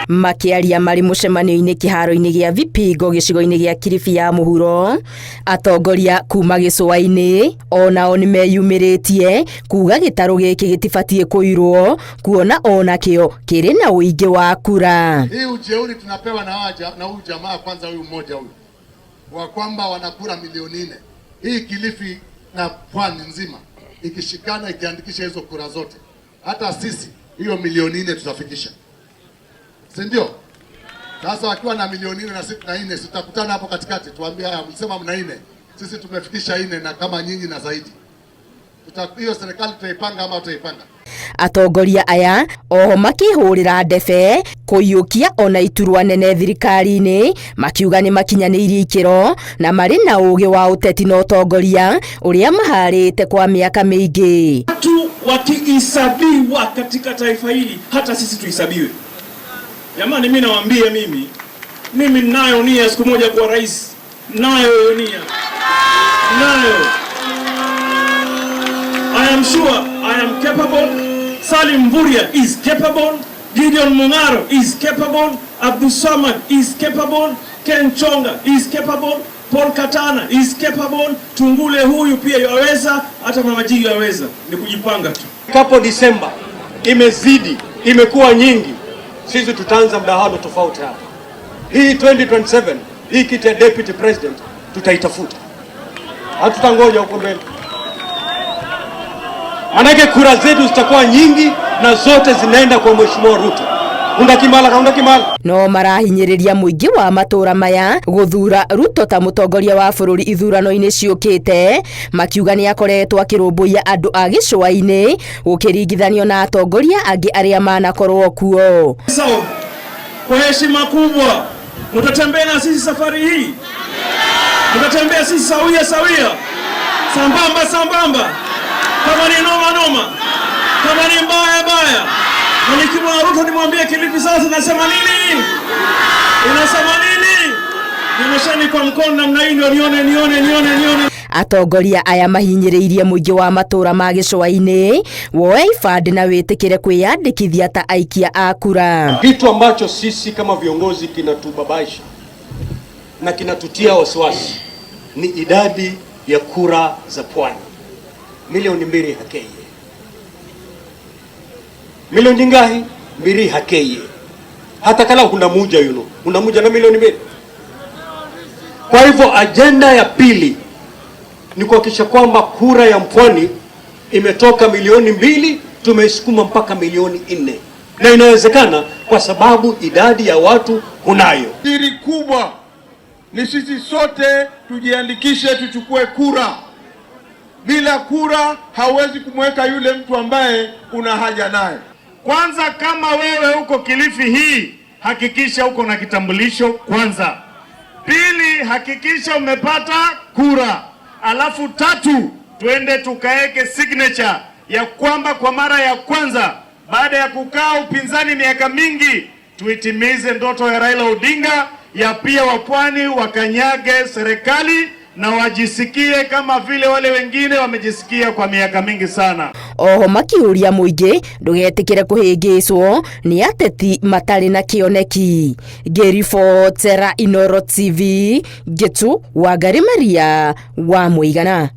Makĩaria marĩ mũcemanio-inĩ kĩharo-inĩ gĩa Vipingo gĩcigo-inĩ gĩa Kilifi ya mũhuro, atongoria kuma gĩcũa-inĩ onao nĩmeyumĩrĩtie kuga gĩtarũ gĩkĩ gĩtibatiĩ kũirwo kuona onakĩo kĩrĩ na ũingĩ wa kura. Hii ujeuri tunapewa na hawa na huyu jamaa kwanza, huyu mmoja huyu wa kwamba wana kura milioni 4. Hii Kilifi na pwani nzima ikishikana ikiandikisha hizo kura zote, hata sisi hiyo milioni 4 tutafikisha, si ndio? Sasa wakiwa na milioni 4 na sisi tuna 4, tutakutana hapo katikati, tuambie haya, mlisema mna 4, sisi tumefikisha 4 na kama nyinyi na zaidi. Hiyo serikali tutaipanga ama tutaipanga? Atongoria aya oho makĩhũrĩra ndebe kũiyũkia ona iturwa nene thirikari-inĩ, makiuga nĩ makinyanĩirie ikĩro na marĩ na ũgĩ wa ũteti na ũtongoria ũrĩa maharĩte kwa miaka mĩingĩ. Watu wakihesabiwa katika taifa hili, hata sisi tuhesabiwe. Jamani, mimi nawaambia, mimi ninayo nia siku moja kuwa rais, nayo hiyo nia, nayo. I am sure I am capable. Salim Mvurya is capable. Gideon Mung'aro is capable. Abdulswamad is capable. Ken Chonga is capable. Paul Katana is capable. Tungule huyu pia yaweza, hata Mama Jigi yaweza. Ni kujipanga tu. Hapo Disemba imezidi, imekuwa nyingi. Sisi tutaanza mdahalo tofauti hapa. Hii 2027 hii kiti ya deputy president tutaitafuta, hatutangoja huko mbele, manake kura zetu zitakuwa nyingi na zote zinaenda kwa Mheshimiwa Ruto. Undakimala kaunda kimala. No marahinyĩrĩria mũingĩ wa matũra maya gũthura Ruto ta mũtongoria wa bũrũri ithurano-inĩ ciũkĩte, makiuga nĩ akoretwo akĩrũmbũiya andũ a gĩcũa-inĩ gũkĩringithanio na atongoria angĩ arĩa manakorwo kuo. So, kwa heshima kubwa, mtatembea na sisi safari hii, mtatembea sisi sawia sawia, sambamba sambamba, kama ni noma noma, kama ni mbaya mbaya. Na nikimwona Ruto nimwambie Kilifi sasa inasema nini? Inasema nini? Nionyesheni kwa mkono namna hii ndio nione nione nione nione. Atongoria aya mahinyĩrĩirie mũingĩ wa matũra ma gĩcũa-inĩ woe ibandĩ na wĩtĩkĩre kwĩyandĩkithia ta aikia a kura. Kitu ambacho sisi kama viongozi kinatubabaisha na kinatutia wasiwasi ni idadi ya kura za pwani. Milioni 2 hakeye, milioni ngahi? 2 hakeye, hata kala hunamuja yuno hunamuja na milioni 2. Kwa hivyo ajenda ya pili ni kuhakikisha kwamba kura ya mpwani imetoka milioni 2 tumeisukuma mpaka milioni 4, na inawezekana kwa sababu idadi ya watu hunayo. Siri kubwa ni sisi sote tujiandikishe, tuchukue kura. Bila kura hauwezi kumweka yule mtu ambaye una haja naye. Kwanza, kama wewe uko Kilifi hii, hakikisha uko na kitambulisho kwanza. Pili, hakikisha umepata kura. Alafu tatu, twende tukaeke signature ya kwamba kwa mara ya kwanza baada ya kukaa upinzani miaka mingi, tuitimize ndoto ya Raila Odinga ya pia wapwani wakanyage serikali na wajisikie kama vile wale wengine wamejisikia kwa miaka mingi sana. Oho makiũria mũingĩ ndũgetĩkĩre kũhĩngĩcwo nĩ ateti matarĩ na kĩoneki. Ngĩribotera Inooro TV, Ngĩtu Wangari Maria wa Mũigana.